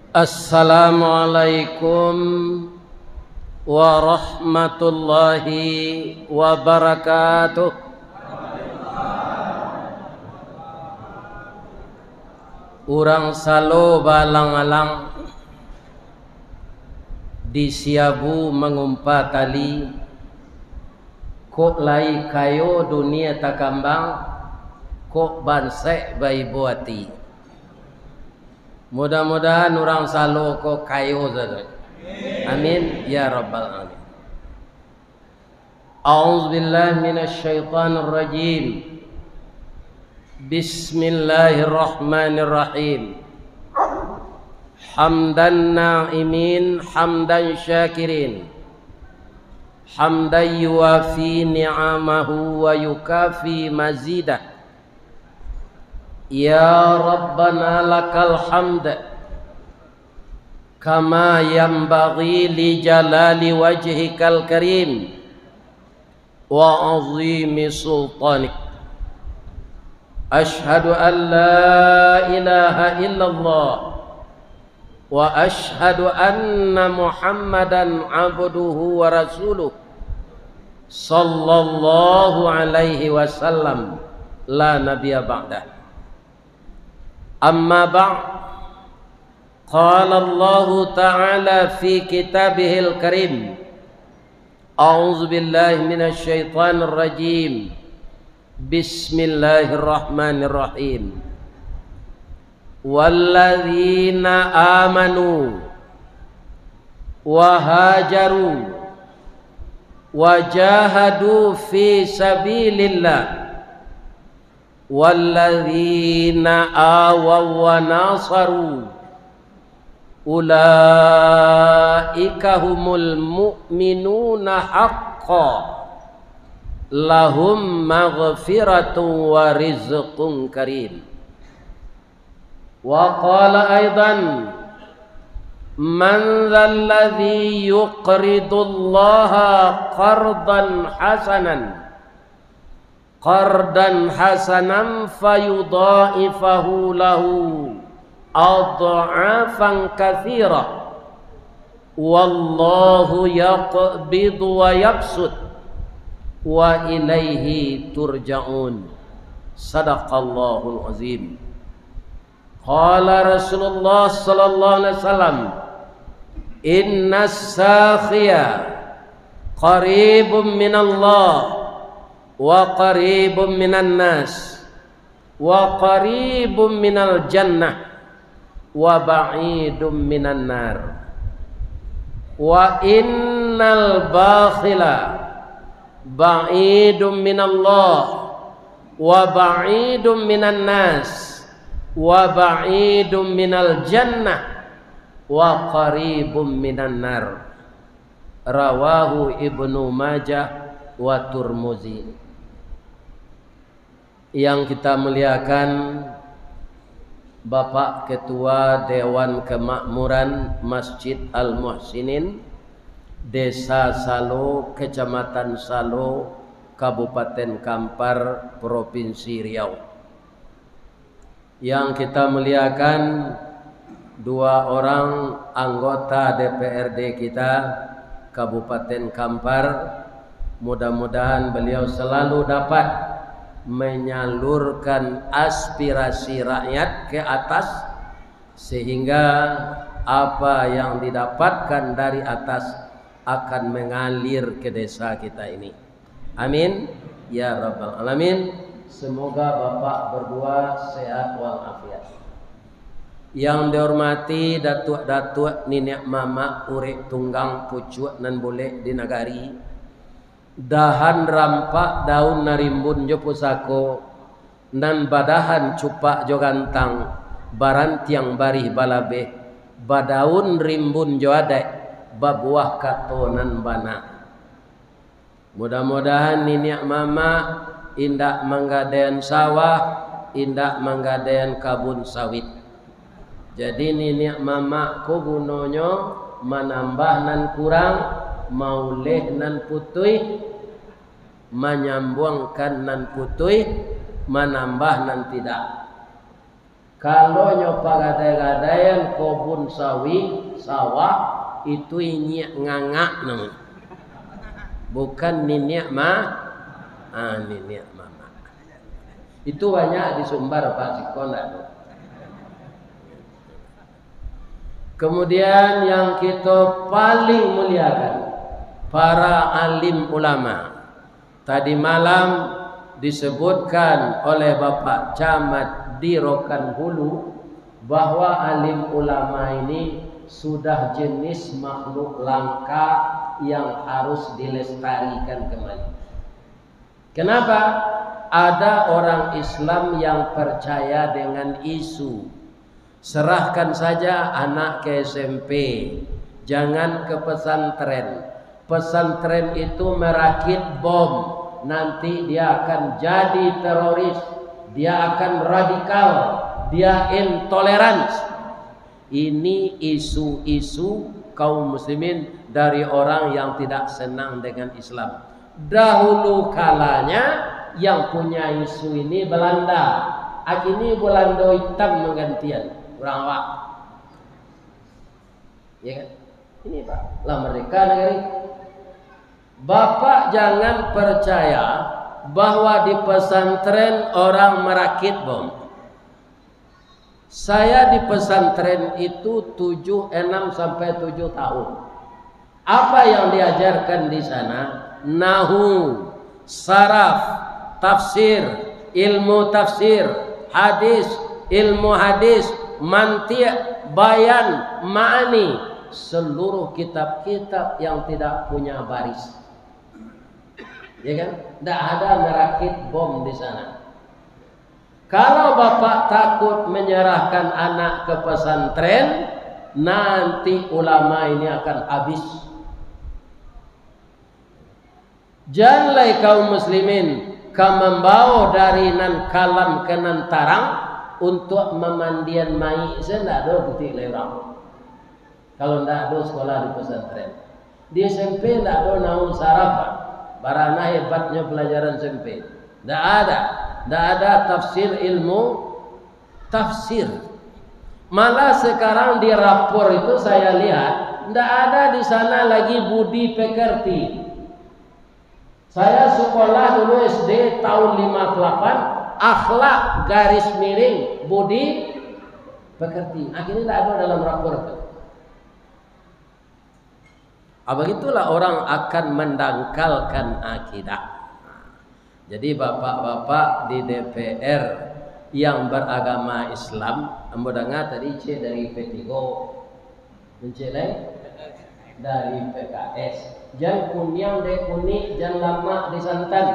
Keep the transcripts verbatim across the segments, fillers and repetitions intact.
Assalamualaikum warahmatullahi wabarakatuh. Urang salo baalang-alang, di siabu mangumpa tali, kok lai kayo dunia takambang, kok bansaik baibo ati. Mudah-mudahan urang salo ko kayo sajo. Amin, ya rabbal alamin. A'udzubillahi minasyaitonirrajim. Bismillahirrahmanirrahim. Hamdan na'imin, hamdan syakirin. Hamdan yuwafi ni'amahu wa yukafi mazidah. Ya Rabbana lakal hamd, kama yanbaghi li jalali wajhikal karim, wa azimi sultanik. Asyhadu an la ilaha illallah, wa asyhadu anna Muhammadan abduhu wa rasuluh, sallallahu alaihi wasallam, la nabiyya ba'dah. Amma ba'd, qala Allahu ta'ala fi kitabihil karim, a'udzubillahi minasyaitonirrajim. Bismillahirrahmanirrahim. Walladzina amanu wa hajaru wa jahadu fi sabilillah, walladzina awaw wa nasaru, ulaika humul mu'minuna haqqan, lahum maghfiratun wa rizqun karim. Wa qala aidan, man dzalladzi yuqridullaha qardan hasanan, qardan hasanan fayudha'ifahu lahu adh'afan katsirah, wallahu yaqbidu wa yabsut, wa ilaihi turja'un. Sadaqallahul azim. Qala Rasulullah sallallahu alaihi wasallam, innas sakhiya qaribun minallah wa qaribun minan nas, wa qaribun minal jannah, wa ba'idun minan nar. Wa innal bakhila ba'idun minallah, wa ba'idun minan nas, wa ba'idun minal jannah, wa qaribun minan nar. Rawahu Ibnu Majah wa Turmuzi. Yang kita muliakan, Bapak Ketua Dewan Kemakmuran Masjid Al-Muhsinin, Desa Salo, Kecamatan Salo, Kabupaten Kampar, Provinsi Riau. Yang kita muliakan, dua orang anggota D P R D kita Kabupaten Kampar, mudah-mudahan beliau selalu dapat menyalurkan aspirasi rakyat ke atas, sehingga apa yang didapatkan dari atas akan mengalir ke desa kita ini. Amin, ya rabbal alamin. Semoga Bapak berdua sehat walafiat. Yang dihormati datuak-datuak, niniak mamak, urek tunggang, pucuak nan bulek di nagari, dahan rampak daun nan rimbun jo pusako, nan badahan cupak jo gantang, barantiang barih balabeh, badaun rimbun jo adaik, babuah kato nan bana. Mudah-mudahan niniak mamak indak manggadaian sawah, indak manggadaian kabun sawit. Jadi, niniak mamak ko gunonyo manambah nan kurang, mauleh nan putuih, manyambuangkan nan putuih, manambah nan tidak. Kalau nyo pagadai-gadaian kobun sawit, sawah, itu inyiak ngangak namonyo. Bukan niniak ma-, ah, niniak mamak. Itu banyak di Sumbar, Pak, siko ndak ado. Kemudian yang kita paling muliakan, para alim ulama. Tadi malam disebutkan oleh Bapak Camat di Rokan Hulu bahwa alim ulama ini sudah jenis makhluk langka yang harus dilestarikan kembali. Kenapa? Ada orang Islam yang percaya dengan isu, "Serahkan saja anak ke S M P, jangan ke pesantren. Pesantren itu merakit bom, nanti dia akan jadi teroris, dia akan radikal, dia intoleransi." Ini isu-isu kaum muslimin dari orang yang tidak senang dengan Islam. Dahulu kalanya yang punya isu ini Belanda. Akini Belanda hitam manggantian urang awak. Ya kan? Ini, Pak, lah merdeka negeri. Bapak jangan percaya bahwa di pesantren orang merakit bom. Saya di pesantren itu tujuh, enam sampai tujuh tahun. Apa yang diajarkan di sana? Nahu, saraf, tafsir, ilmu tafsir, hadis, ilmu hadis, mantiq, bayan, ma'ani, seluruh kitab-kitab yang tidak punya baris. Ya kan? Ndak ada merakit bom di sana. Kalau Bapak takut menyerahkan anak ke pesantren, nanti ulama ini akan habis. Jan lai kaum muslimin ka mambao dari nan kalam ka nan tarang untuak mamandian mayik, se ndak ado putik lai urang. Kalau ndak ado sekolah di pesantren. Di S M P ndak ado nahu saraf, Pak. Barana hebatnyo pelajaran S M P. Ndak ada. Ndak ada tafsir ilmu tafsir. Malah sekarang di rapor itu saya lihat, ndak ada di sana lagi budi pekerti. Saya sekolah dulu S D tahun lima puluh delapan, akhlak garis miring budi pekerti. Akhirnya ndak ada dalam rapor itu. Ah, begitulah orang akan mendangkalkan akidah. Jadi, bapak-bapak di D P R yang beragama Islam, ambo danga tadi cek dari P tiga, cek lai dari P K S. Jan kuniang dek kunik, jan lamak dek santan.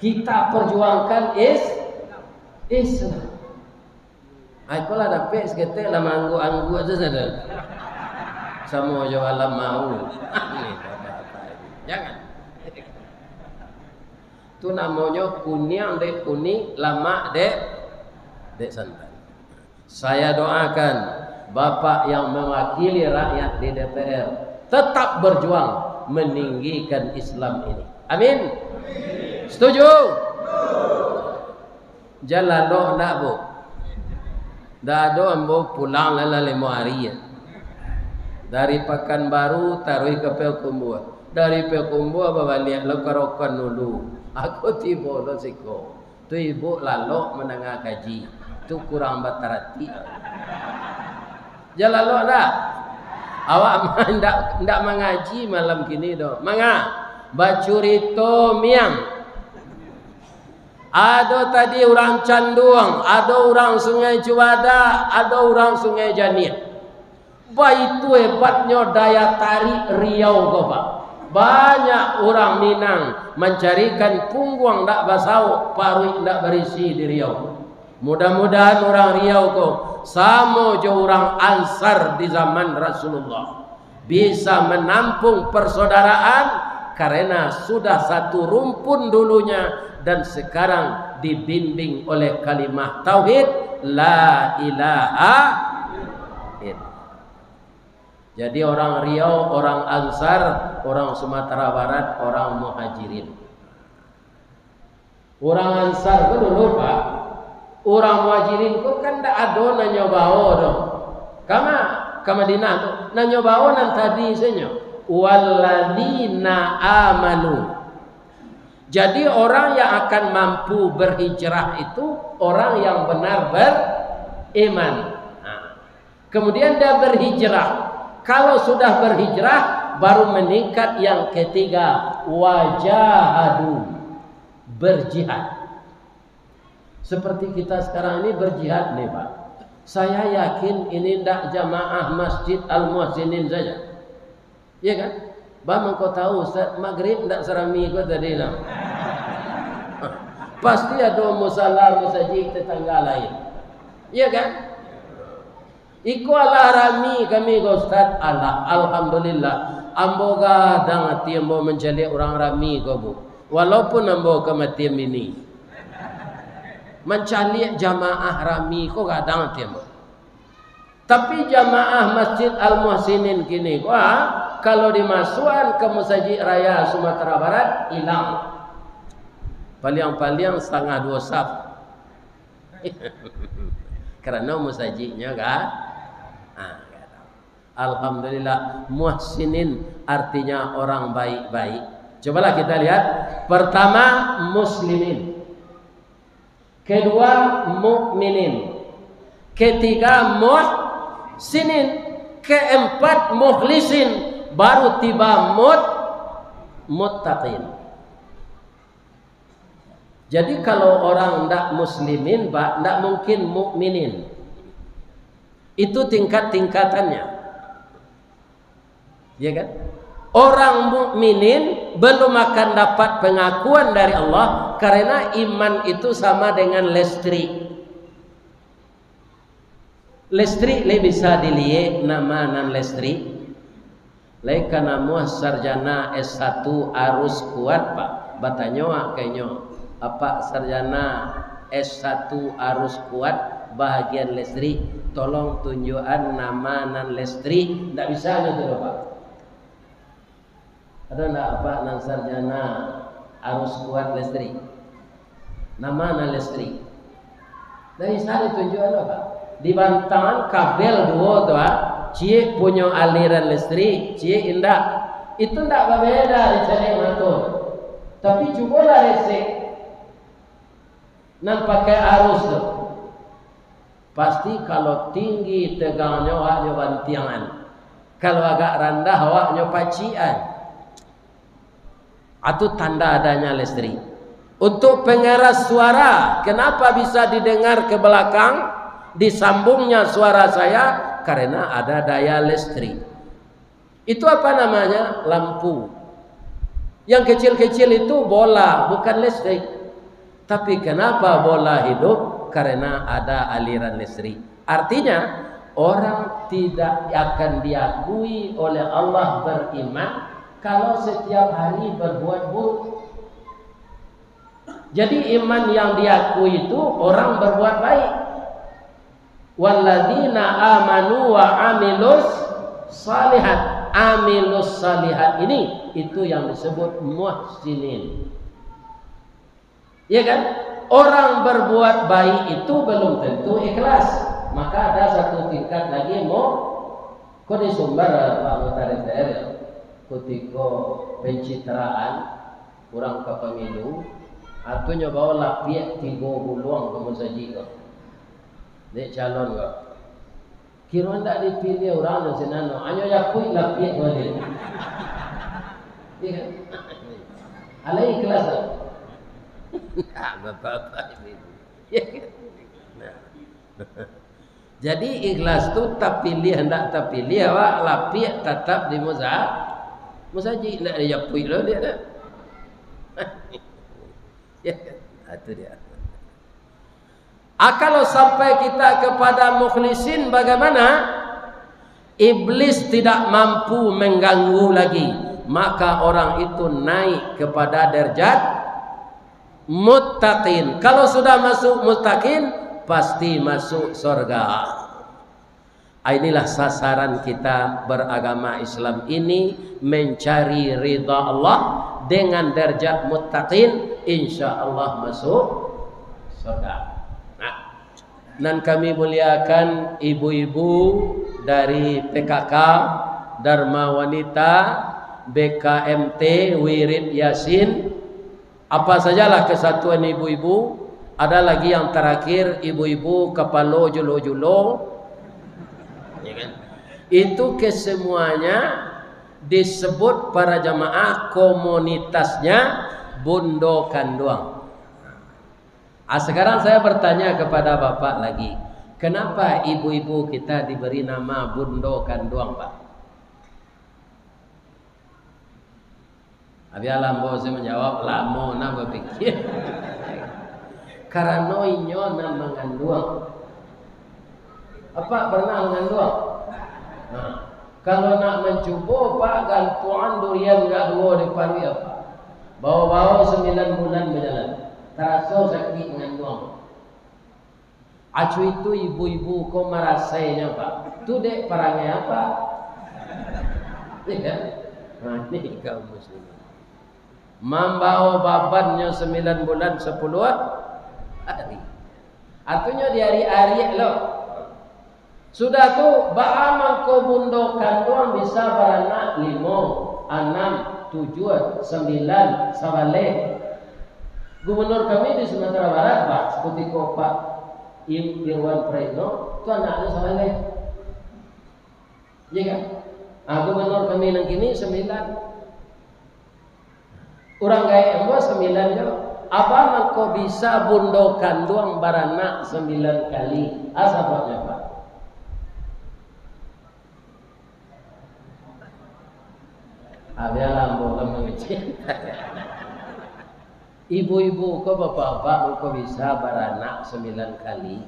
Kita perjuangkan is-, Islam. Ai, kok lah dapek saketek lah maangguak-angguak tu sajo. Samo jo alam mau. Jangan. Tu namonyo kuniang dek kunik, lamak dek, dek santan. Saya doakan Bapak yang mewakili rakyat di D P R tetap berjuang meninggikan Islam ini. Amin. Setuju? Jan lalok ndak, Bu? Ndak ado, ambo pulang lah, lah limo ari. Dari Pakanbaru taruih ka Payakumbuah. Dari Payakumbuah babaliak lo ka Rokan Hulu. Aku tibo lo siko. Tu ibu lalok mandanga kaji. Tu kurang batarati. Jan lalok ndak? Awak mah ndak, ndak mangaji malam kini doh. Manga? Bacurito miang. Ado tadi urang Canduang, ado urang Sungai Cubadak, ado urang Sungai Janiah. Baitu hebatnyo daya tarik Riau ko, Pak. Banyak urang Minang mancarikan pungguang ndak basauk, paruik ndak barisi di Riau. Mudah-mudahan urang Riau ko samo jo urang Ansar di zaman Rasulullah. Bisa menampung persaudaraan, karena sudah satu rumpun dulunya dan sekarang dibimbing oleh kalimah tauhid, la ilaha illallah. Jadi, orang Riau, orang Ansar, orang Sumatera Barat, orang Muhajirin. Urang Ansar tu dulu, Pak, Urang Muhajirin ko kan ndak ado nan nyo bao doh. Kama, ka Madinah tu, nan nyo bao nan tadi sajo. Walladzina amanu. Jadi, orang yang akan mampu berhijrah itu orang yang benar beriman. Nah, kemudian dia berhijrah. Kalau sudah berhijrah, baru meningkat yang ketiga, wajahadu, berjihad. Seperti kita sekarang ini berjihad nih, Pak. Saya yakin ini ndak jamaah Masjid Al-Muhsinin saja. Iya kan? Bang, mangko tahu, Ustaz, Magrib ndak sarami ko tadi, nah. Pasti ado musala, musajik tetangga lain. Iya kan? Iko alah rami kami ko, Ustaz. Alah, alhamdulillah. Ambo gadang ati ambo mancaliak urang rami ko, Bu. Walaupun ambo kamatian bini. Mancaliak jamaah rami ko gadang ati ambo. Tapi jamaah Masjid Al-Muhsinin kini ko, ah, kalau dimasuakan ka Masajik Raya Sumatera Barat, ilang. Paliang-paliang satangah duo saf. Karano musajiknyo ka, ah, gadang. Alhamdulillah, muhsinin artinya orang baik-baik. Cobalah kita lihat. Pertama, muslimin. Kedua, mukminin. Ketiga, muhsinin. Keempat, mukhlisin. Baru tiba mut-, muttaqin. Jadi, kalau orang ndak muslimin, Pak, ndak mungkin mukminin. Itu tingkat-tingkatannya. Ya kan? Orang mukminin belum akan dapat pengakuan dari Allah karena iman itu sama dengan listrik. Listrik lai bisa diliek nama nan listrik. Lai ka namuah sarjana S satu arus kuat, Pak. Batanyo ka inyo, "Apak sarjana S satu arus kuat bahagian listrik, tolong tunjuakan nama nan listrik." Ndak bisa nyo tu doh, Pak. Ado ndak apak nan sarjana arus kuat listrik? Nama nan listrik? Dari sana tunjuakan apa? Dibantangan kabel duo tu, ah. Ciek punyo aliran listrik, ciek indak. Itu ndak babeda dicaliak mato. Tapi cubolah resek nan pakai arus tu. Pasti kalau tinggi tegangnyo, awaknyo bantiangan. Kalau agak randah, awaknyo pacikan. Itu tanda adanya listrik. Untuk pengeras suara, kenapa bisa didengar ke belakang, disambungnya suara saya? Karena ada daya listrik. Itu apa namanya? Lampu. Yang kecil-kecil itu bola, bukan listrik. Tapi kenapa bola hidup? Karena ada aliran listrik. Artinya, orang tidak akan diakui oleh Allah beriman kalau setiap hari berbuat buruk. Jadi, iman yang diakui itu orang berbuat baik. Walladzina amanu wa amilus salihat. Amilus salihat ini, itu yang disebut muhsinin. Ya kan? Orang berbuat baik itu belum tentu ikhlas. Maka ada satu tingkat lagi, mo-, ko di Sumbar, Pak Anggota D P R, kutiko pencitraan urang ka pamilu, atunyo bawa lapiak tigo guluang ka musajik ko. Dek calon ko. Kiro ndak dipiliah urang nan sinan no, hanyo japuik lapiak baliak. Iya kan? Alai ikhlas tu. Ndak, bapak-bapak, ibu-ibu. Iya kan? Nah. Jadi, ikhlas tu tapiliah ndak tapiliah, awak lapiak tatap di musa-, musajik, ndak dijapuik lo dia tu. Ya kan? Nah, itu dia. Ah, kalau sampai kita kepada mukhlisin, bagaimana? Iblis tidak mampu mengganggu lagi, maka orang itu naik kepada derajat muttaqin. Kalau sudah masuk muttaqin, pasti masuk surga. Ah, inilah sasaran kita beragama Islam ini, mencari ridha Allah dengan derajat muttaqin, insya Allah masuk surga. Nah, Nan kami muliakan ibu-ibu dari P K K, Dharma Wanita, B K M T, Wirid Yasin, apa sajalah kesatuan ibu-ibu, ada lagi yang terakhir ibu-ibu kapalo julo-julo, ya kan? Itu kesemuanya disebut para jamaah komunitasnya Bundo Kanduang. Ah, sekarang saya bertanya kepada Bapak lagi, kenapa ibu-ibu kita diberi nama Bundo Kanduang, Pak? Biarlah ambo se manjawab, lamo nah bapikia. Karano inyo nan manganduang. Apak pernah manganduang? Nah, kalau nak mancubo, Pak, gantuangan durian ka duo di paruik apak. Bao-bao sambilan bulan bajalan. Taraso sakik manganduang. Acu itu ibu-ibu ko marasainyo, Pak. Tu dek parangai apak? Iya kan? Nah, ini kaum muslimin. Mambao babannyo sambilan bulan sapuluah hari. Atunyo diariak-ariak lo. Sudah tu, baa mangko bundo kanduang bisa baranak limo, anam, tujuah, sambilan, sabaleh? Gubernur kami di Sumatera Barat, Pak, sakutiko Pak Im-, Irwan Praitno, tu anaknyo sabaleh. Iya kan? Ah, gubernur kami nan kini sambilan. Urang gaek ambo sambilan jo. Apo mangko bisa bundo kanduang baranak sambilan kali? Ah, sababnyo, Pak? Ah, biarlah ambo lah mangecek. Ibu-ibu ko, bapak-bapak ko bisa baranak sambilan kali.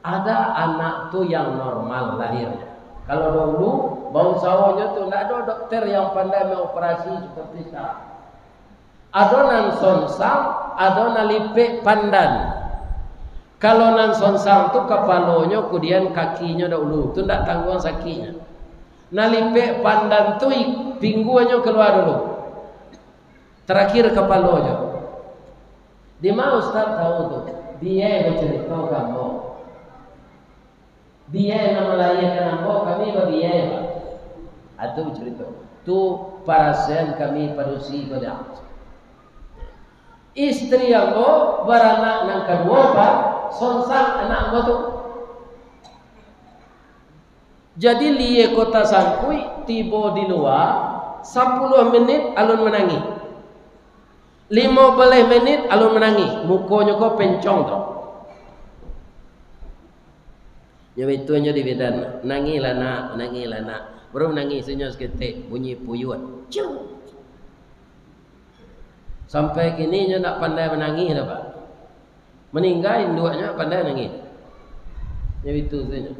Ada anak tu yang normal lahirnya. Kalau dahulu, bausahonyo tu, ndak ado dokter yang pandai mengoperasi seperti sekarang. Ado nan sonsang, ado nan lipek pandan. Kalau nan sonsang tu kapalonyo, kudian kakinyo dahulu, tu ndak tangguang sakiknyo. Nan lipek pandan tu i-, pingguangnyo kalua dulu. Tarakhir kapalo jo. Dima Ustaz tahu tu? Bia bacarito ka ambo. Bia nan malahiakan ambo, kami babia, Pak. Atu bacarito. Tu parasaian kami padusi ko dah. Istri ambo baranak nan kaduo, Pak, sonsang anak ambo tu. Jadi, lie ko tasangkuik, tibo di lua, sapuluah menit alun manangih. Limo baleh menit alun manangih, mukonyo ko pencong tu. Nyo baitu nyo di bidan, "Nangihlah, Nak, nangihlah, Nak." Baru manangih, sunyo saketek, bunyi puyuah. Cung. Sampai kini nyo ndak pandai manangih doh, Pak. Maningga induaknyo pandai manangih. Nyo baitu sajo.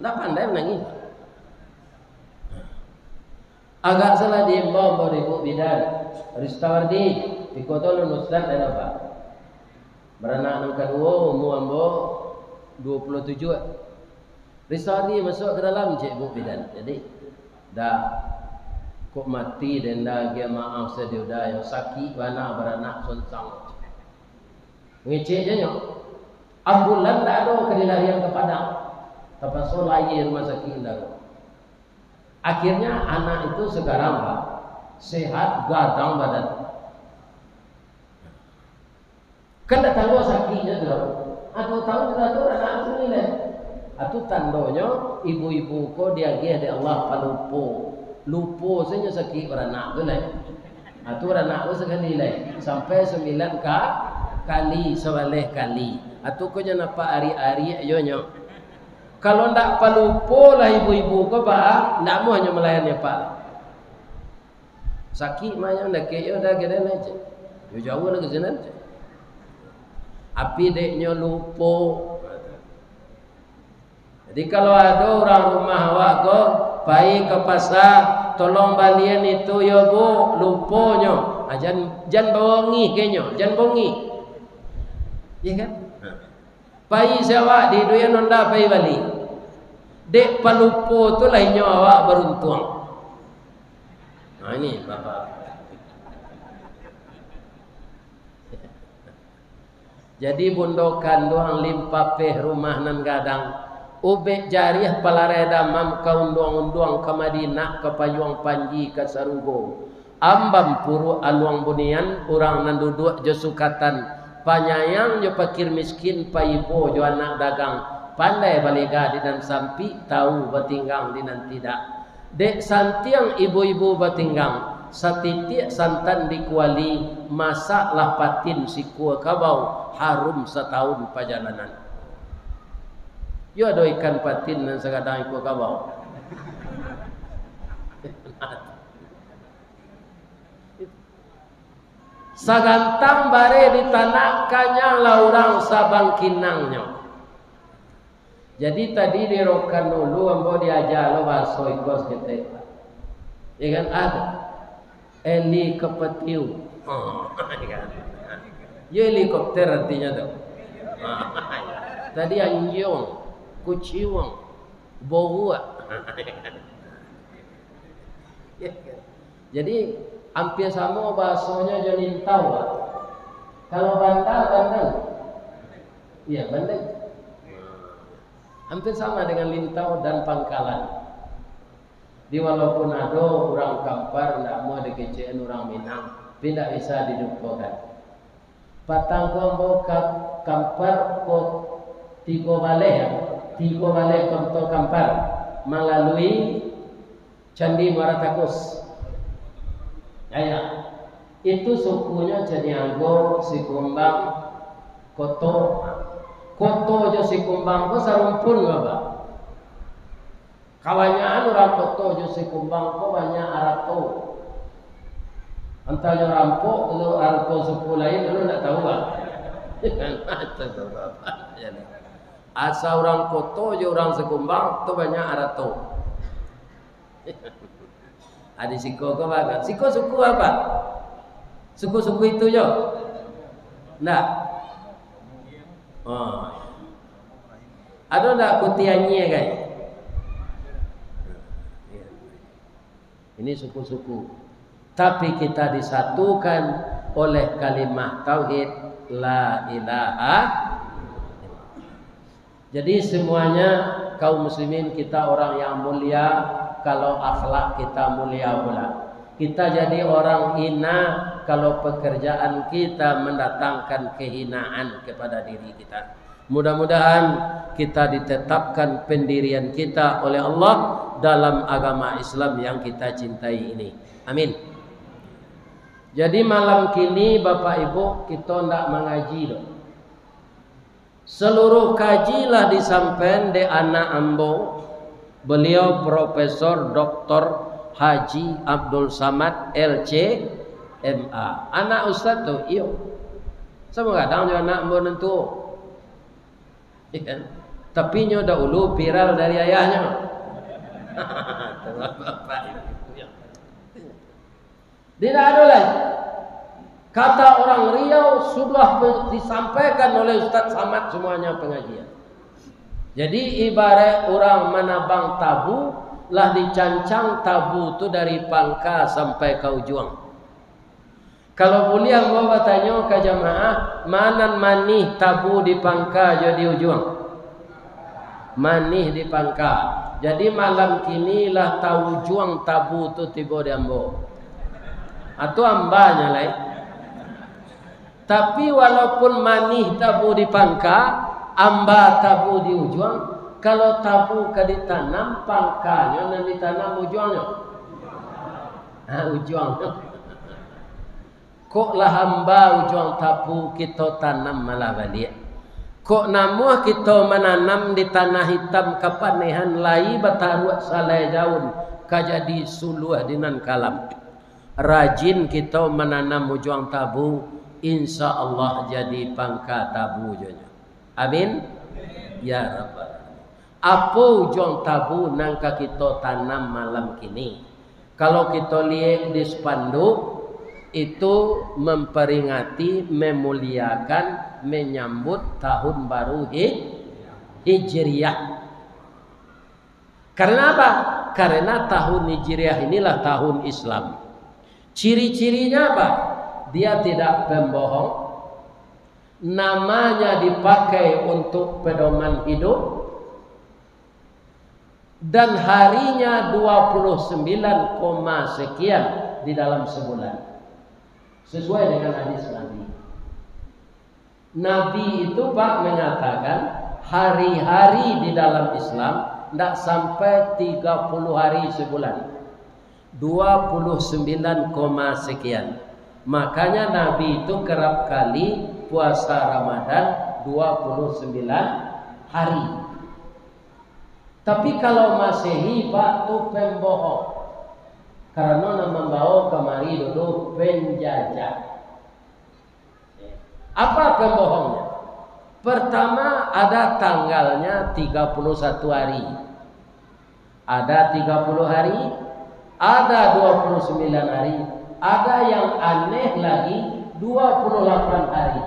Ndak pandai manangih. Agak salah diimbau ambo dek Ibu Bidan, Ristawardi, iko tu alun ustad dah, Pak. Baranak nan kaduo, umua ambo duo puluah tujuah. Ristawardi masuak ka dalam, cek Ibu Bidan. Jadi, dah, kok mati den dah, agiah maaf sajo dah, yo sakik bana baranak sonsang. Ngecek je nyo. Ambulan ndak ado ka dilarian ka Padang. Tapaso lahia rumah sakik indak ado. Akhirnya anak itu sekarang, Pak, sehat, gadang badan. Kan ndak tangguang sakiknyo tu. Ado tahu sudah tu anak tu ni lah. Atu tandonyo ibu-ibu ko diagiah dek Allah palupo. Lupo sajo sakik baranak tu lah. Ha, tu baranak tu sakali lai. Sampai sambilan ka-, kali, sabaleh kali. Atu ko jan apak ariak-ariak jo nyo. Kalau ndak palupo lah ibu-ibu ko, Pak, ndak amuah nyo malayan apak. Sakik mah nyo dakek yo dah kini lai, cek. Yo jauah lagi sinan, cek. Api dek nyo lupo. Jadi, kalau ado urang rumah awak ko, pai ka pasa, "Tolong balian itu yo, Bu, lupo nyo." Ah, jan, jan bongih ka inyo, jan bongih. Iya kan? Pai se awak di duyan onda pai bali. Dek palupo tu lah inyo awak baruntuang. Nah, ini Bapak. Jadi bundo kanduang limpapeh rumah nan gadang, ubek jariah palarai damam ka unduang-unduang ka Madinah ka payuang panji ka sarugo. Ambam puruak aluang bunian, urang nan duduak jo sukatan, panyayang jo pakir miskin, paibo jo anak dagang, pandai balega di nan sampik, tau batinggang di nan tidak. Dek santiang ibo-ibo batinggang, satitiak santan di kuali, masaklah patin sikua kabau, harum satahun pajalanan. Yo ado ikan patin nan sagadang ikua kabau. Sagantang bareh di tanak, kanyanglah urang sabangkinangnyo. Jadi tadi di Rokan Ulu ambo diaja lo bahaso iko saketek. Ya kan? Ado. Eli kepetiu. Oh, ya kan? Yo helikopter artinyo tu. Tadi anjiong, kuciuang, boruak. Ya kan? Jadi, ampia samo bahasonyo jo lintau, Pak. Kalau banda, bandeng. Iya, bandeng. Hampir sama dengan lintau dan pangkalan. Jadi, walaupun ado urang Kampar, ndak amuah dikecekan urang Minang, tapi ndak bisa dilupokan. Patang ko ambo ka Kampar ko tigo baleh, ya. Tigo baleh konto Kampar malalui Candi Muara Takus. Ya, ya. Itu sukunyo Caniago, Sikumbang, Koto. Koto jo Sikumbang ko sarumpun, Bapak. Kabanyakan urang Koto jo Sikumbang ko banyak arato. Antah nyo rampok, tu arato suku lain, tu ndak tahu lah. Asa urang Koto jo urang Sikumbang tu banyak arato. Adi siko ko bagus. Siko suku apa? Suku-suku itu jo? Ndak? Oh. Ado ndak kuti anyie, kai? Ini suku-suku. Tapi kita disatukan oleh kalimah tauhid, la ilaha illallah. Jadi semuanya kaum muslimin, kita orang yang mulia, kalau akhlak kita mulia pula. Kita jadi orang hina kalau pekerjaan kita mendatangkan kehinaan kepada diri kita. Mudah-mudahan kita ditetapkan pendirian kita oleh Allah dalam agama Islam yang kita cintai ini. Amin. Jadi malam kini, Bapak Ibu, kita ndak mangaji doh. Seluruh kaji lah disampaikan dek anak ambo, beliau Profesor Doktor Haji Abdul Samad, L C M A. Anak ustaz tu, iyo. Samo gadang jo anak ambo nan tuo. Iya kan? Tapi nyo dahulu viral dari ayahnyo. Tidak ado lai. Kata orang Riau, sudah pe-, disampaikan oleh Ustaz Samad semuanya pengajian. Jadi, ibarat urang manabang tabu, lah dicancang tabu tu dari pangka sampai ka ujuang. Kalau buliah, ambo batanyo ka jamaah, ma nan manih tabu di pangka jo di ujuang? Manih di pangka. Jadi, malam kini lah taujuang tabu tu tibo di ambo. Atau ambanyo lai. Tapi, walaupun manih tabu di pangka, amba tabu di ujuang, kalau tabu ka ditanam, pangkanyo nan ditanam ujuangnyo? Ha, ujuang. Kok lah amba ujuang tabu kito tanam malah baliak. Kok namuah kito mananam di tanah itam kapanehan lai bataruak salai daun, ka jadi suluah di nan kalam. Rajin kito mananam ujuang tabu, insya Allah jadi pangka tabu jo nyo. Amin. Ya Rabbal Alamin. Apo ujuang tabu nan ka kito tanam malam kini? Kalau kito liek di spanduk, itu memperingati, memuliakan, menyambut tahun baru Hij-, Hijriah. Karena apa? Karena tahun Hijriah inilah tahun Islam. Ciri-cirinya apa? Dia tidak pembohong, Namanya dipakai untuk pedoman hidup, dan harinya dua puluh sembilan koma sekian di dalam sebulan. Sesuai dengan hadis Nabi. Nabi itu, Pak, mengatakan hari-hari di dalam Islam ndak sampai tiga puluh hari sebulan. Dua puluh sembilan koma sekian. Makanya Nabi itu kerap kali puasa Ramadan dua puluh sembilan hari. Tapi kalau Masehi, Pak, tu pembohong. Karena nan mambawa kamari dulu penjajah. Apa pembohongnya? Pertama, ada tanggalnya tiga puluh satu hari. Ada tiga puluh hari, ada dua puluh sembilan hari, ada yang aneh lagi, dua puluh delapan hari.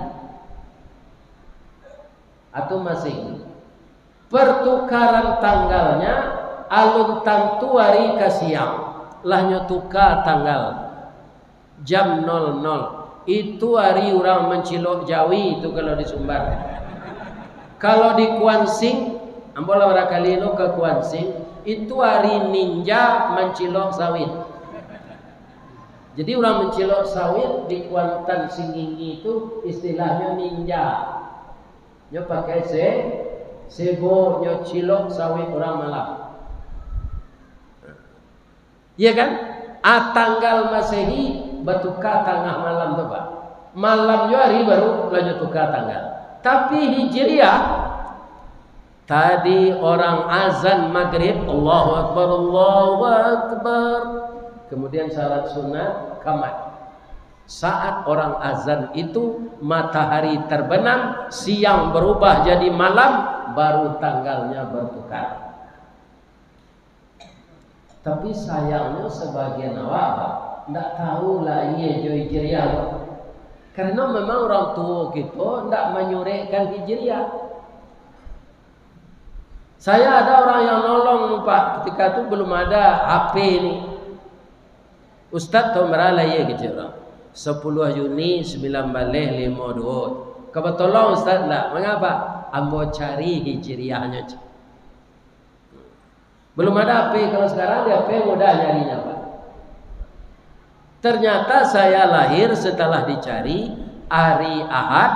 Atau masih. Pertukaran tanggalnya alun tantu hari ka siang, lah nyo tuka tanggal. Jam nol nol. Itu hari urang mancilok jawi tu kalau di Sumbar. Kalau di Kuansing, ambo lah barakali lo ka Kuansing, itu hari ninja mancilok sawit. Jadi urang mancilok sawit di Kuantan Singingi tu istilahnyo ninja. Nyo pakai se-, sebo, nyo cilok sawit urang malam. Iya kan? Ah, tanggal Masehi batuka tangah malam tu, Pak. Malam jo hari baru lah nyo tuka tanggal. Tapi Hijriah, tadi orang azan Magrib, Allahu Akbar, Allahu Akbar. Kemudian salat sunat, kamat. Saat orang azan itu, matahari terbenam, siang berubah jadi malam, baru tanggalnya bertukar. Tapi sayangnyo, sabagian awak, Pak, ndak tahu lahia jo Hijriah, Pak. Karena memang orang tuo kito ndak manyurekkan Hijriah. Saya ada orang yang nolong, Pak, ketika tu belum ada H P ni. "Ustaz, tahun bara lahia?" kecek urang. "Sapuluah Juni sambilan baleh limo duo." "Ka batolong, Ustaz?" "Ndak." "Mangapa?" "Ambo cari Hijriahnyo," cek. Belum ada H P. Kalau sekarang di H P mudah nyarinya, Pak. Ternyata saya lahir setelah dicari hari Ahad,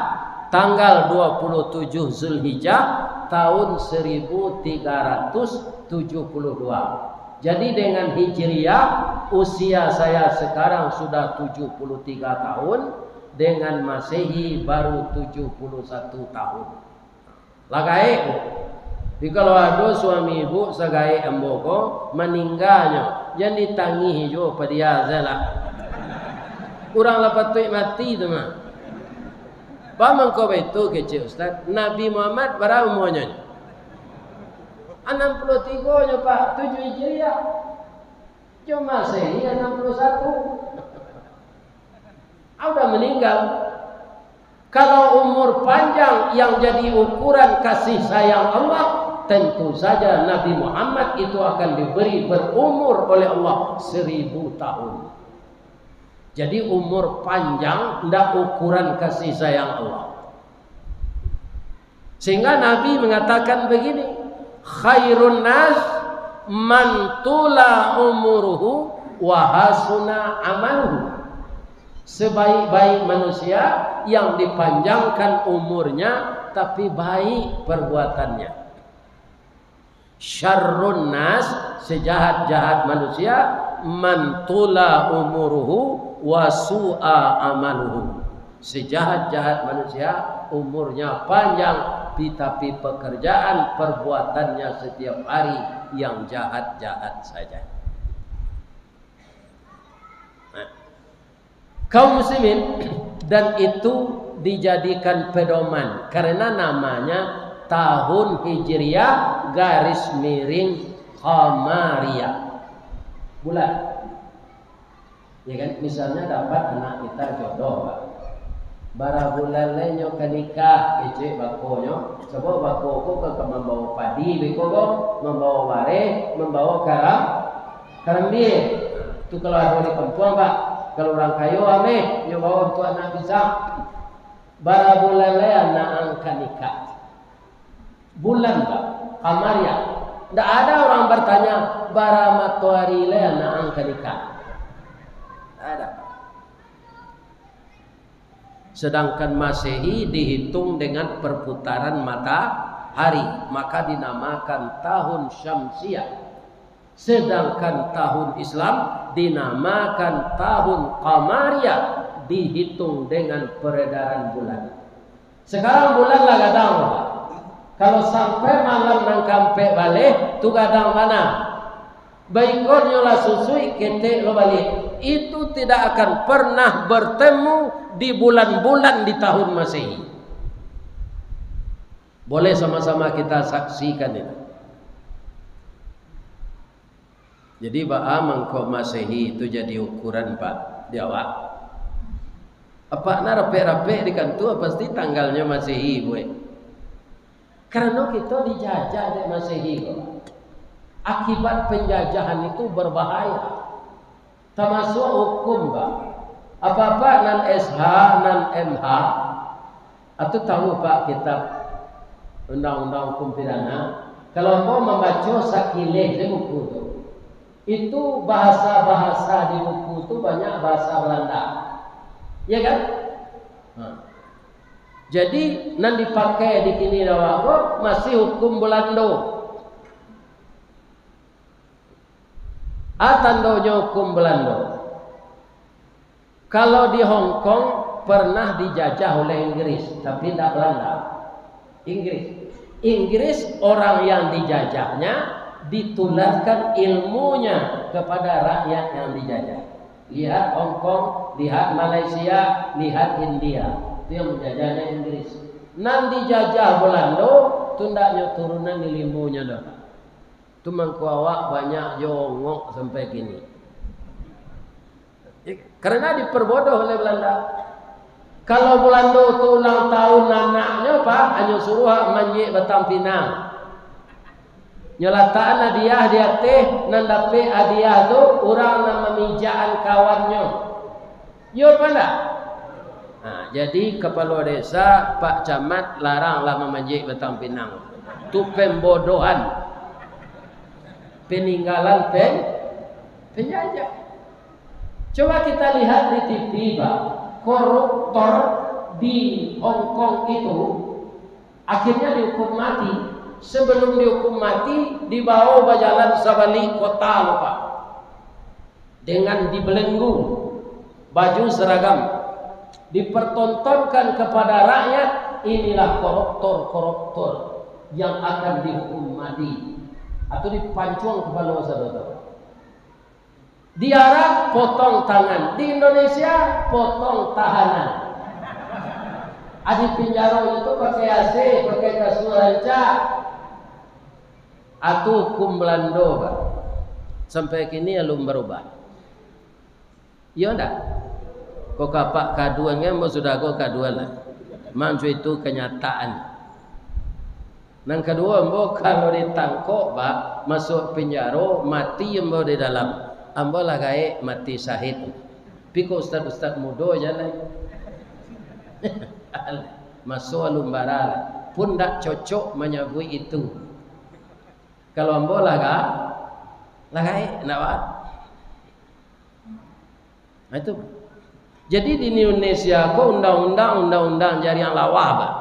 tanggal dua puluh tujuh Zulhijjah, tahun seribu tiga ratus tujuh puluh dua. Jadi dengan Hijriah, usia saya sekarang sudah tujuh puluh tiga tahun, dengan Masehi baru tujuh puluh satu tahun. Lah gaek ko. Tapi kalau ado suami ibu sagaek ambo ko, maningganyo, jan ditangih juo padia se lah. Urang lah patuik mati tu mah. Baa mangko baitu kecek Ustaz? Nabi Muhammad bara umurnyo? Anam puluah tigo nyo, Pak, tujuh Hijriah. Jo Masehi anam puluah satu. Ah, udah meninggal. Kalau umur panjang yang jadi ukuran kasih sayang Allah, tentu saja Nabi Muhammad itu akan diberi berumur oleh Allah seribu tahun. Jadi umur panjang ndak ukuran kasih sayang Allah. Sehingga Nabi mengatakan begini, "Khairun nas man tula umuruhu wa hasuna amaluhu." Sebaik-baik manusia yang dipanjangkan umurnya, tapi baik perbuatannya. "Syarrun nas," sejahat-jahat manusia, "man tula umuruhu wa su'a amaluhu." Sejahat-jahat manusia, umurnya panjang, tapi pekerjaan, perbuatannya setiap hari yang jahat-jahat saja. Nah, kaum muslimin, dan itu dijadikan pedoman karena namanya tahun Hijriah garis miring Qamariyah. Bulan. Ya kan, misalnya dapat anak kita jodoh, Pak. Bara bulan lai nyo ka nikah, kecek bakonyo. Sabab bako ko ka, ka mambawa padi beko ko, mambawa bareh, mambawa karam-, karambia. Tu kalau ado di kampuang, Pak. Kalau urang kayo ameh, nyo bawa untuak anak pisang. Bara bulan lai anak ang ka nikah? Bulan, Pak, kamariah. Ndak ada orang bertanya, bara matoari lai anak ang ka nikah? Ndak ada. Sedangkan Masehi dihitung dengan perputaran matahari, maka dinamakan tahun syamsiah. Sedangkan tahun Islam dinamakan tahun Qamariyah, dihitung dengan peredaran bulan. Sekarang bulan lah gadang, Pak. Kalau sampai malam nan kaampek baleh, tu gadang bana. Baikonyo lah susuik, ketek lo baliak. Itu tidak akan pernah bertemu di bulan-bulan di tahun Masehi. Boleh sama-sama kita saksikan itu. Jadi, baa mangko Masehi itu jadi ukuran, Pak, di awak? Apak nak rapek-rapek di kantua, pasti tanggalnyo Masehi buek. Karano kito dijajah dek Masehi ko. Akibat penjajahan itu berbahaya. Tamasuak hukum, Pak. Apak-apak nan S H, nan M H, atau tahu, Pak, kitab Undang-Undang Hukum Pidana? Kalau ambo mambaco sakileh di buku tu, itu bahasa-bahasa di buku tu banyak bahasa Belanda. Iya kan? Nah. Jadi, nan dipakai di kini awak ko masih hukum Belando. A tandonyo hukum Belando. Kalau di Hong Kong pernah dijajah oleh Inggris, tapi ndak Belanda. Inggris. Inggris, orang yang dijajahnya, ditularkan ilmunya kepada rakyat yang dijajah. Lihat Hong Kong, lihat Malaysia, lihat India. Itu yang menjajahnya Inggris. Nan dijajah Belando, tu ndak nyo turunan ilimunyo doh. Tu mangko awak banyak jongok sampai kini. Eh, karena diperbodoh oleh Belanda. Kalau Belando tu ulang tahun anaknyo, Pak, hanyo suruah manjek batang pinang. Nyo latakan hadiah di ateh, nan dapek hadiah tu urang nan mamijakan kawannyo. Iyo apa ndak? Nah, jadi kapalo desa, Pak Camat, laranglah mamanjek batang pinang. Tu pembodohan. Peninggalan pen-, penjajah. Coba kita lihat di T V, Pak. Koruptor di Hong Kong itu akhirnya dihukum mati. Sebelum dihukum mati, dibawa bajalan sabalik kota lo, Pak. Dengan dibelenggu, baju seragam, dipertontonkan kepada rakyat, inilah koruptor-koruptor yang akan dihukum mati. Atau dipancuang kapalo sado tu. Di Arab, potong tangan. Di Indonesia, potong tahanan. Adi pinjaro itu pakai A C, pakai kasua rancak. Atu hukum Belando, Pak. Sampai kini alun barubah. Iyo ndak? Ko kapak kaduan kan, ambo sudah ko kaduan lah. Manso itu kenyataan. Nan kaduo, ambo kalau ditangkok, Pak, masuak pinjaro, mati ambo di dalam. Ambo lah gaek mati syahid. Pi ko ustad-ustad mudo jan lai. Maso alun bara lah. Pun ndak cocok manyabuik itu. Kalau ambo lah ga-, lah gaek, ndak, Pak? Nah, itu. Jadi di Indonesia ko undang-undang, undang-undang jariang lawah, Pak.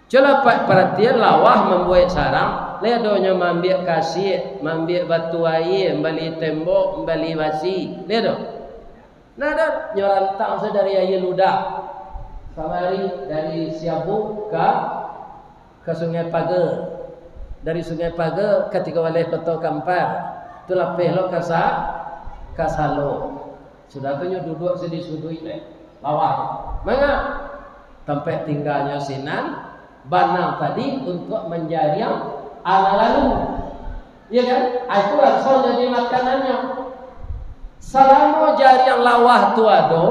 Cubolah pa-, paratian lawah mambuek sarang, lai adonyo maambiak kasiak, maambiak batu aia, mambali tembok, mambali basi, lai ado? Nah, ado, nyo rantang sajo dari Aia Ludah. Kamari dari Siabu ka, ka Sungai Paga. Dari Sungai Paga ka Tigo Baleh Koto Kampar. Tu lapeh lo ka Sa-, ka Salo. Sudah tu nyo duduak sadi suduik deh. Lawah tu. Manga? Tampek tingganyo sinan, banang tadi untuak manjariang anak lalu. Iya kan? Ah, itu langsung jadi makanannyo. Salamo jariang lawah tu ado,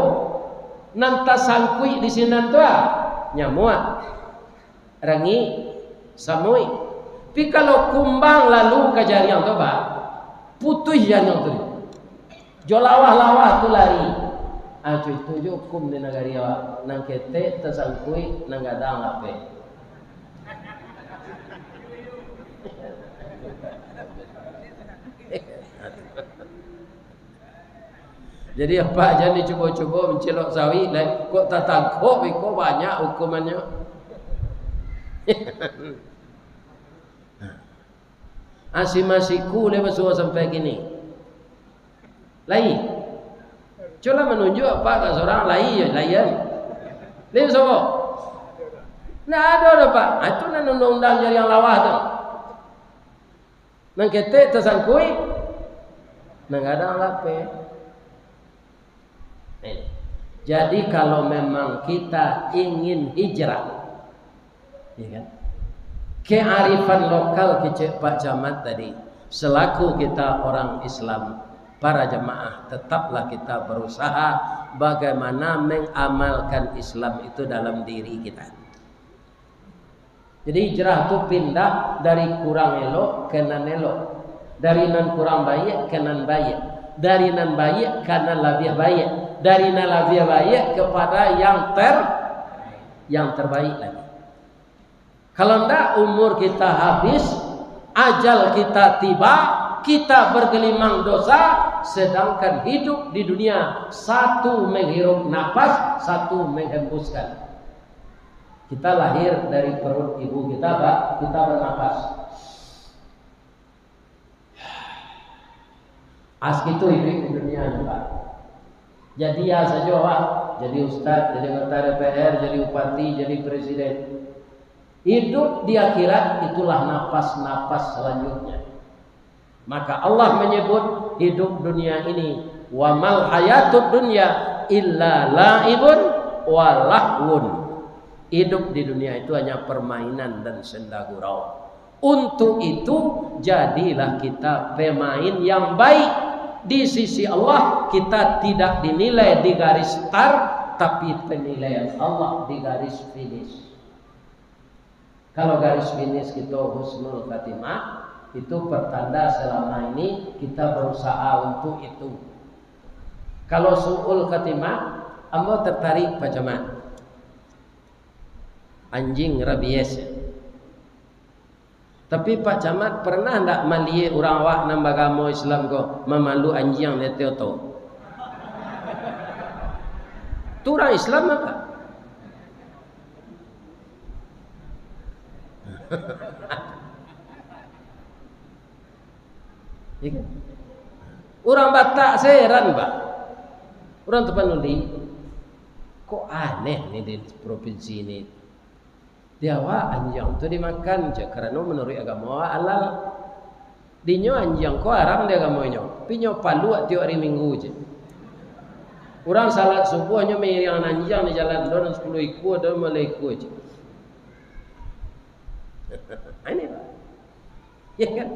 nan tasangkuik di sinan tu, ah, nyamuak, rangik, samuik. Tapi kalau kumbang lalu ka jariang tu, Pak, putuih jariang tu. Jo lawah-lawah tu lari. Ah, co itu jo hukum di nagari awak. Nan ketek tasangkuik, nan gadang lapeh. Jadi, apak jan dicubo-cubo mancilok sawi lai. Kok tatangkok iko banyak hukumannyo. Asi masiku lai basuo sampai kini. Lai. Cubolah manunjuak apak ka surang lai, laian. Lai basuo. Ndak ado doh, Pak. Ah, itu nan undang-undang jariang lawah tu. Nan ketek tasangkuik, nan gadang lapeh. Eh, jadi, kalau memang kita ingin hijrah, ya kan? Kearifan lokal kecek Pak Camat tadi, selaku kita orang Islam, para jamaah, tetaplah kita berusaha bagaimana mengamalkan Islam itu dalam diri kita. Jadi, hijrah tu pindah dari kurang elok ka nan elok, dari nan kurang baiak ka nan baiak, dari nan baiak ka nan labiah baiak, dari nan labiah baiak kepada yang ter-, yang terbaik lagi. Kalau ndak, umur kita habis, ajal kita tiba, kita bergelimang dosa, sedangkan hidup di dunia satu menghirup napas, satu menghembuskan. Kita lahir dari perut ibu kita, Pak, kita bernapas. As itu hidup di dunia ni, Pak. Jadi ya sajo, Pak. Jadi ustaz, jadi anggota D P R, jadi bupati, jadi presiden. Hidup di akhirat itulah napas-napas selanjutnya. Maka Allah menyebut hidup dunia ini, "Wa mal hayatud dunya illa la'ibun wa lahwun." Hidup di dunia itu hanya permainan dan senda gurau. Untuk itu, jadilah kita pemain yang baik. Di sisi Allah, kita tidak dinilai di garis start, tapi penilaian Allah di garis finish. Kalau garis finish kita husnul khatimah, itu pertanda selama ini kita berusaha untuk itu. Kalau su'ul khatimah, ambo tertarik, Pak Camat. Anjing rabies. Tapi Pak Camat pernah ndak maliek urang awak nan bagamo Islam ko mamaluk anjiang di ateh oto? Tu urang Islam apa? Ya kan? Urang Batak se heran, Pak. Urang Tapanuli, kok aneh ni di provinsi ni. Di awak anjiang tu dimakan je, karano manuruik agamo awak halal. Dinyo anjiang ko haram di agamo inyo, tapi inyo paluak tiok ari Minggu je. Urang salat subuah nyo mairiangan anjiang di jalan, ado nan sapuluah ikua, ado nan limo ikua je. Ini, Pak. Ya kan?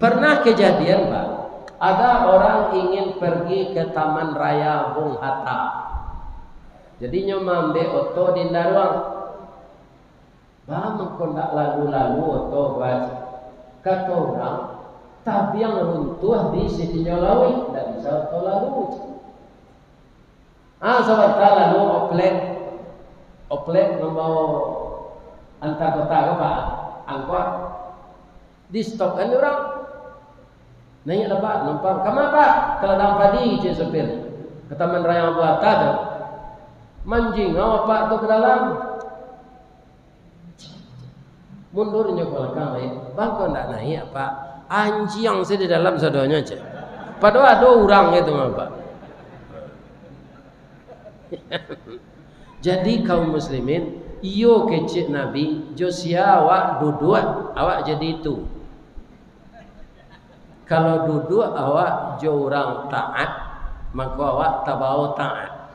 Pernah kejadian, Pak, ada orang ingin pergi ke Taman Raya Bung Hatta. Jadi, nyo maambiak oto di Indaruang. Baa mangko ndak lalu-lalu oto, Bos? Kato urang, tabiang runtuah di sitinyo lauik, ndak bisa oto lalu. Ah, sabanta lalu oplek, oplek mambao antar kota ko, Pak, angkot. Di-stop-an urang. Naiak lah, Pak, numpang. "Kama, Pak?" "Ka ladang padi," cek sopir. "Ka Taman Raya Bung Hatta tu." Manjingau apak tu ka dalam. Mundur nyo ka balakang, eh. "Bang, kok ndak naiak, Pak?" "Anjiang se di dalam sadonyo," cek. Padahal ado urang itu mah, Pak. Jadi, kaum muslimin, iyo kecek Nabi, jo sia awak duduak, awak jadi itu. Kalau duduak awak jo urang taat, mako awak tabao taat.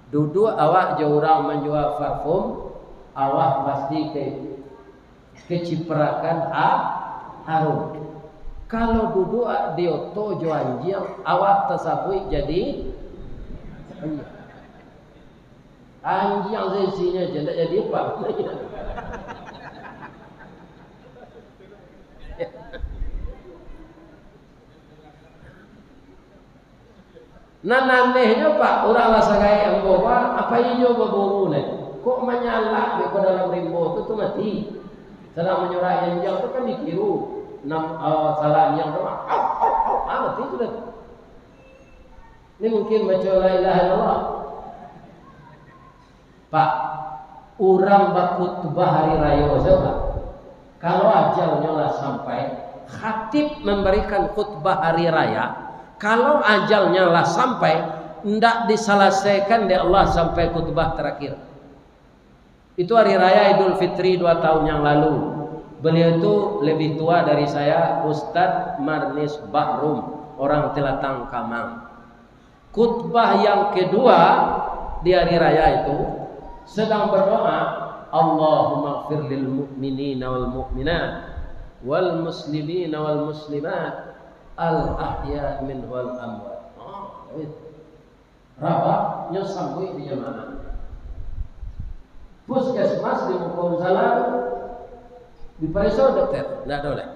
Duduak awak jo urang manjua parfum, awak pasti ke-, keciprakan ha-, harum. Kalau duduak di oto jo anjiang, awak tasabuik jadi anjiang. Anjiang se isinyo je, ndak jadi apo. Nan anehnyo, Pak, urang lah sagaek ambo, Pak, apo iyo baburu ne? Kok manyalak beko dalam rimbo tu, tu mati. Sadang manyorak janjiang tu kan dikiru. Nam, ah, salah janjiang tu, au, au, au, ah, mati sudah tu. Ni mungkin baco la ilaha illallah. Pak, urang bakhutbah hari rayo sajo, Pak. Kalau ajalnyo lah sampai, khatib mambarikan khutbah hari raya, kalau ajalnyo lah sampai, ndak disalasaikan dek Allah sampai khutbah tarakhir. Itu hari raya Idul Fitri dua tahun yang lalu. Beliau tu lebih tua dari saya, Ustadz Marnis Bahrum, orang Telatang Kamang. Khutbah yang kedua di hari raya itu, sedang berdoa, "Allahumma ighfir lil mu'minina wal mu'minat, wal muslimina wal muslimat, al ahya minhum wal amwat." Oh, itu. Rabah, nyo sambuik di jamaah. Puskesmas di muko musala, dipareso dokter, ndak ado lai.